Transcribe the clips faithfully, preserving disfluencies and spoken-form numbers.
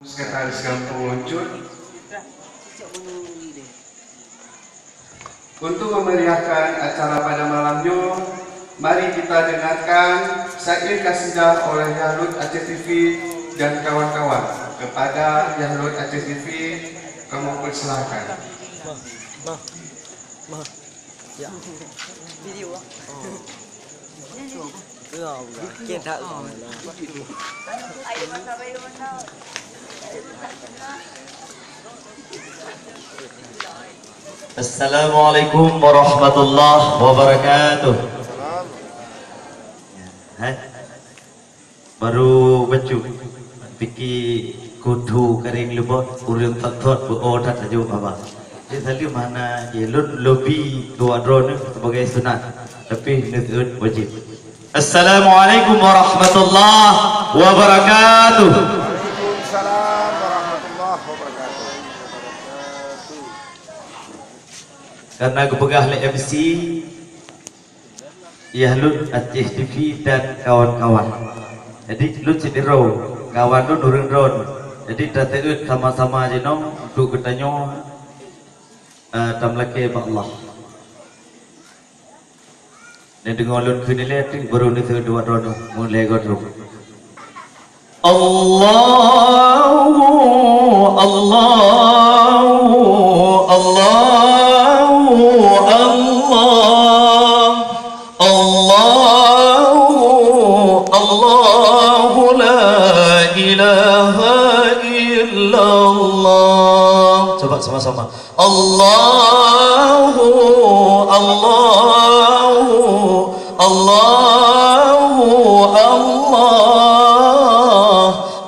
Sekretaris Gampông Loncut. Untuk memeriahkan acara pada malam nyoe, mari kita dengarkan syair kasidah oleh Yahlut Aceh T V dan kawan-kawan. Kepada Yahlut Aceh T V, kamoe persilakan. Assalamualaikum warahmatullahi wabarakatuh. Hai. Baru bacut. Piki kudu karing leubeh, ureueng thot-thot beu-o that laju haba. Jadi, saleuem hana, ya, lôn lobi dua droeneuh sebagai sunat, tapi neuseuet wajib. Assalamualaikum warahmatullahi wabarakatuh. Waalaikumsalam warahmatullahi wabarakatuh. Karena geupeugah lé M C, Yahlut Aceh T V dan kawan-kawan. Jadi, lôn sidroe, kawan lôn ureueng droeneuh. Jadi, taseuet sama-sama jinoe untuk geutanyoe, eh, tameulakée bak Allah. Neudeungoe lôn keuneulheueh teuk, baru neuseuet dua droeneuh, mulai goe trok. Allahu, Allahu, Allahu, Allah. Allahu, Allahu, la ilaha illallah. Coba sama-sama. Allahu, Allahu, Allahu, Allah.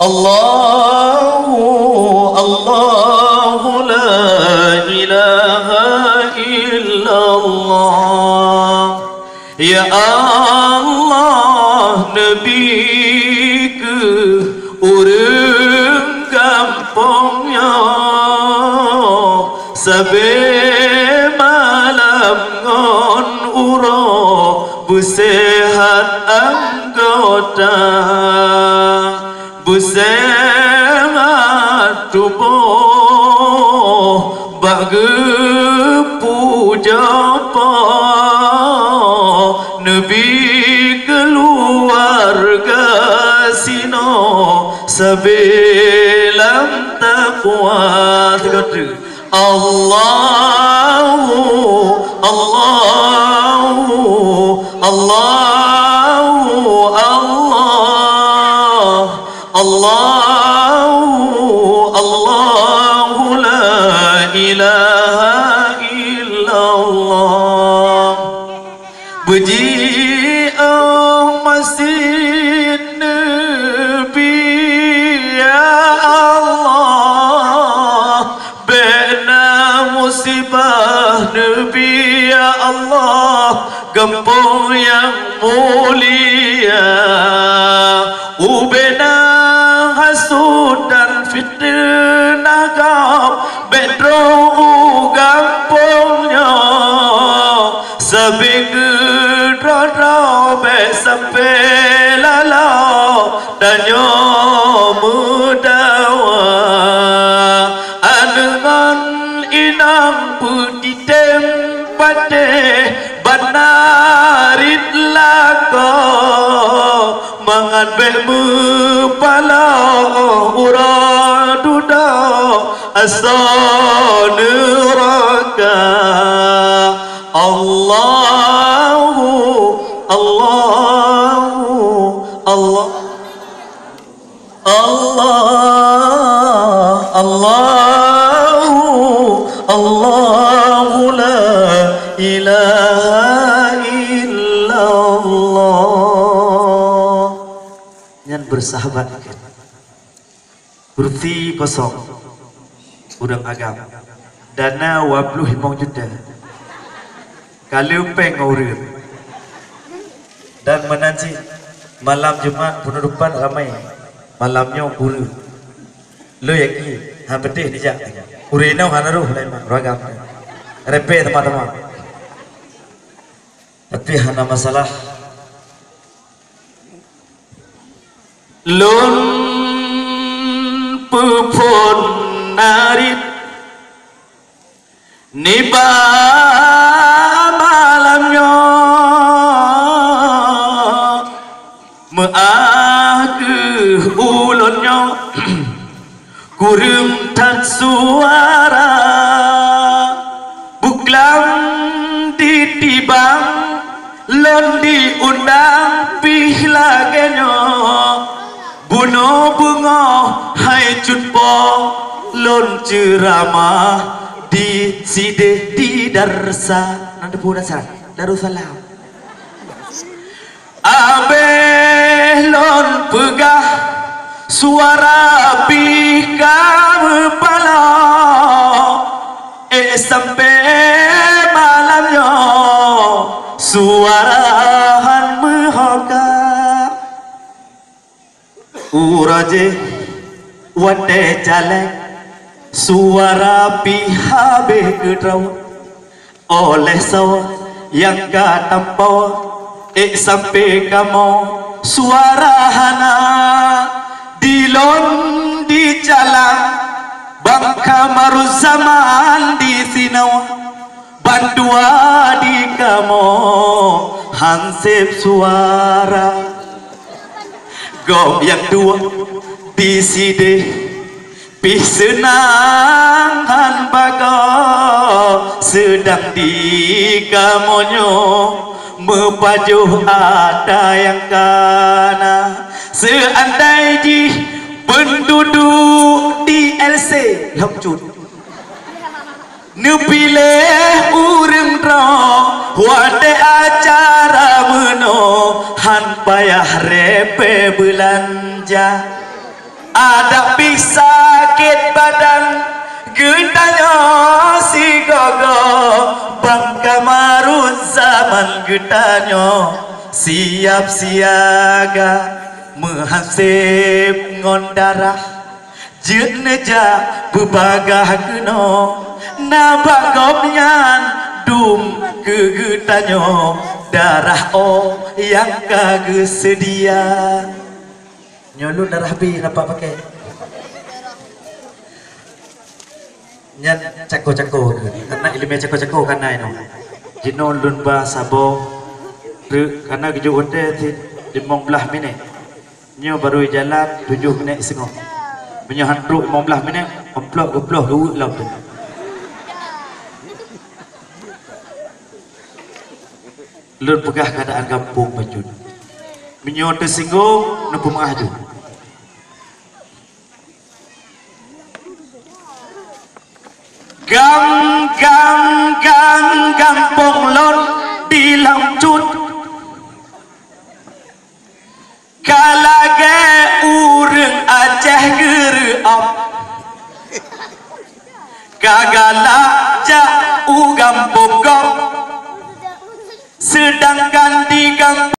Allahu, Allahu, la ilaha illallah. Ya Allah, neubri keu ureueng gampông nyoe sabe malam ngon uroe beuseuhat anggota. Beuseuhat tuboh bak geupujoe Po, neubri keuluwarga sinoe sabe lam takwa. Sigoe teuk. Allahu, Allahu, Allahu, Allah. Allahu, Allahu, la ilaha illallah. Beujiôh masin neubri, ya Allah, bék na musibah neubri, ya Allah, gampông nyang mulia. Ubé na hasut dan fiteunah gob, bék droe u gampông nyoe. Sabe keudroe-droe bék sampoe laloe tanyoe meudawa. Aneuk ngon inong beujitem patéh bak narit lakoe, mangat bék meupaloe uroe dudoe asoe neuraka. Allahu, Allahu, Allah. Allah, Allahu, Allahu, la ilaha illallah. Nyan beusahabat kan? Kursi kosong. Ureueng agam. Dana dua puluh limong juta. Ka leupeng ngon ureueng. Dan meunan cit malam Jumat penutupan ramai. Malam nyoe bureue. Lôn yakin, han peudeh dijak. Ureueng inong hana roh laén mak, ureueng agam. Repek teuma-teuma. Tapi hana masalah. Lôn Phon narit nibak malam nyoe, meu'ah keuh ulôn nyoe kureueng that suara. Buklam ditibang lôn diundang pih lagée nyoe. Bunoe beungoh hai cut po lôn ceuramah di sideh di Darsa. Na teupeue Darsa? Darussalam. Abéh lôn peugah suara pih ka meupaloe, ék sampoe malam nyoe suara han meuhoka. Uroe jih watée calék suara pih habéh keudroe. Óh lheueh soe nyang ka tampo, ék sampoe kamoe suara hana. Di lôn di calang Bang Kamaruzzaman di sinoe. Bandua di kamoe han sép suara. Gob nyang dua di sideh pih seunang han bagoe, seudang di kamoe nyoe meupajoh ata nyang kana. Seuandai jih peunduduek di L C lom cut neupiléh ureuëng droe watée acara meunoe, han payah répée beulanja. Adak pih sakét badan geutanyoe sigoe-goe, Bang Kamaruzzaman geutanyoe siab siaga meuhan sép ngon darah. Jeuet neujak beubagaih keunoe, na bak gobnyan dum keu geutanyoe darah óh nyang ka geuseudia. Nyoe lôn darah B na pat pakèk. Nyan cako-cako, karena iéleumé cako-cako kana inoe. Jinoe lôn ba saboh treuk, kana geujok watèe cit limong blaih minèt. Nyoe barô jalan tujoh minèt singoh. Meunyoe han trok limong blaih minèt, amplop geuploh geuweuek lom teuk. Lôn peugah keuadaan gampông bacut. Meunyoe teusinggong, neupeumeu'ah ju. Gang, gang, gang, gampông lôn di Lam Cut. Ka lagèe ureueng Aceh geureu'ob, ka galak jak u gampông gob, seudangkan